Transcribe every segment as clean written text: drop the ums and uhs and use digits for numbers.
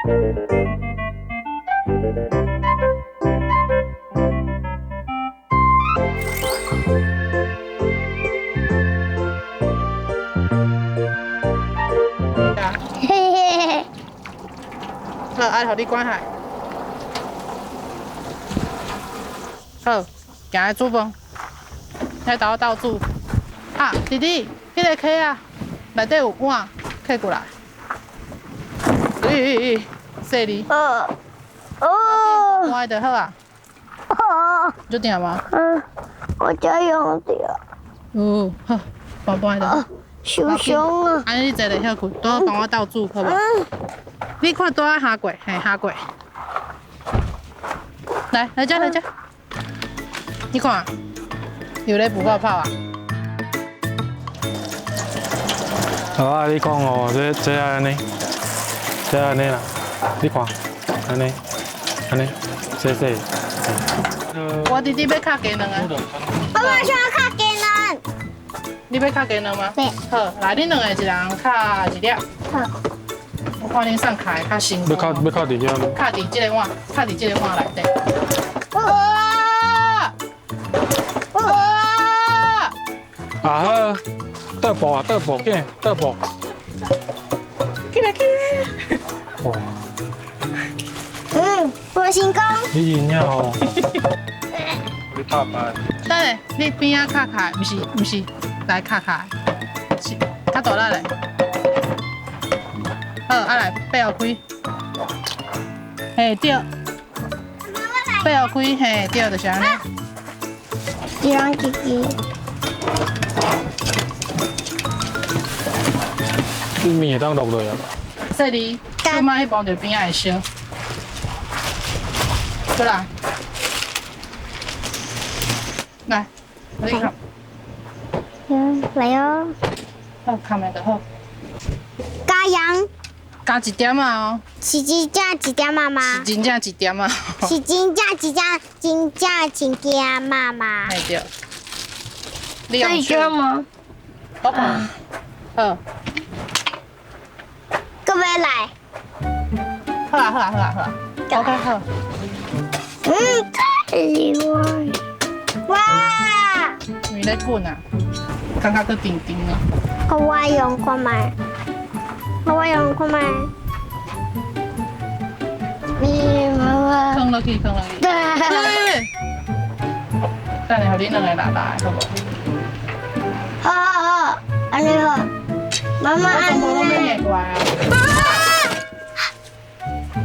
好，愛予你管下。好，行來煮飯，來豆鬥煮。啊，弟弟，彼個溪仔內底有碗，揢過來。咦咦咦，細膩。哦哦。關就好啊。哦。就定嗎？嗯，我就用著。哦，好，搬搬就好。受傷啊！按呢你坐咧歇睏，拄好幫我鬥煮，好無？你看拄仔蝦粿，嘿，蝦粿。來，來這，來這。你看，有咧浮泡泡啊！好啊，你講哦，這這按呢，這按呢啦，你看，按呢，按呢，細細。我弟弟欲敲雞卵啊！媽媽想要敲雞卵。你欲敲雞卵嗎？對。好，來，恁兩个一人敲一粒。好。我看恁送敲的較成功。欲敲欲敲佇遐。敲佇這个碗，敲佇這个碗內底。哇！哇！啊好，倒步啊，倒步，緊，倒步。起來起來。哇！嗯，我成功。你真正哦。你拍牌。等下，你邊仔敲開，毋是毋是來敲開，是較大力咧。好，啊來，背後開。嘿對。背後開，嘿對，就是按呢。一人一支。你麵會當落落啊？細膩，手莫去碰著邊仔會燒。過來，來，你看。嗯，來哦。好，崁的就好。加鹽。加一點仔哦。是真正一點仔嗎？是真正一點仔。是真正一點，真正一點仔嗎？嘿對。可以這嗎？好。好。閣欲來。好啊好啊好啊好啊。OK 好。嗯，太厲害！哇！因為咧滾啊，感覺閣甜甜啊。我用看覓，我用看覓。你媽媽。囥落去，囥落去。對。等下，予恁兩個來來，好無？好好好，按呢好。媽媽按呢。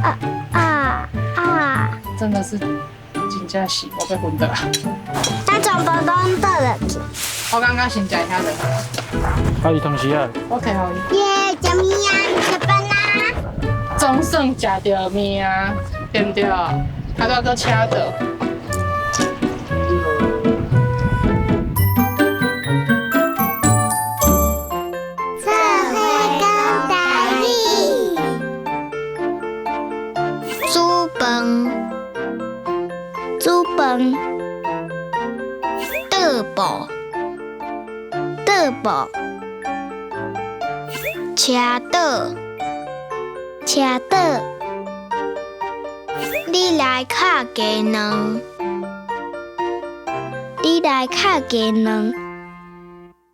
啊啊啊！真的是，真正是我欲昏倒。咱全部攏倒落去。我感覺先食遐就。啊，伊湯匙啊。我摕予伊。耶，食麵啊，食飯啊。總算食著麵啊，對毋對？啊，拄閣車著。做伙講台語。煮飯，煮飯，倒步，倒步，車倒，車倒，你來敲雞卵，你來敲雞卵。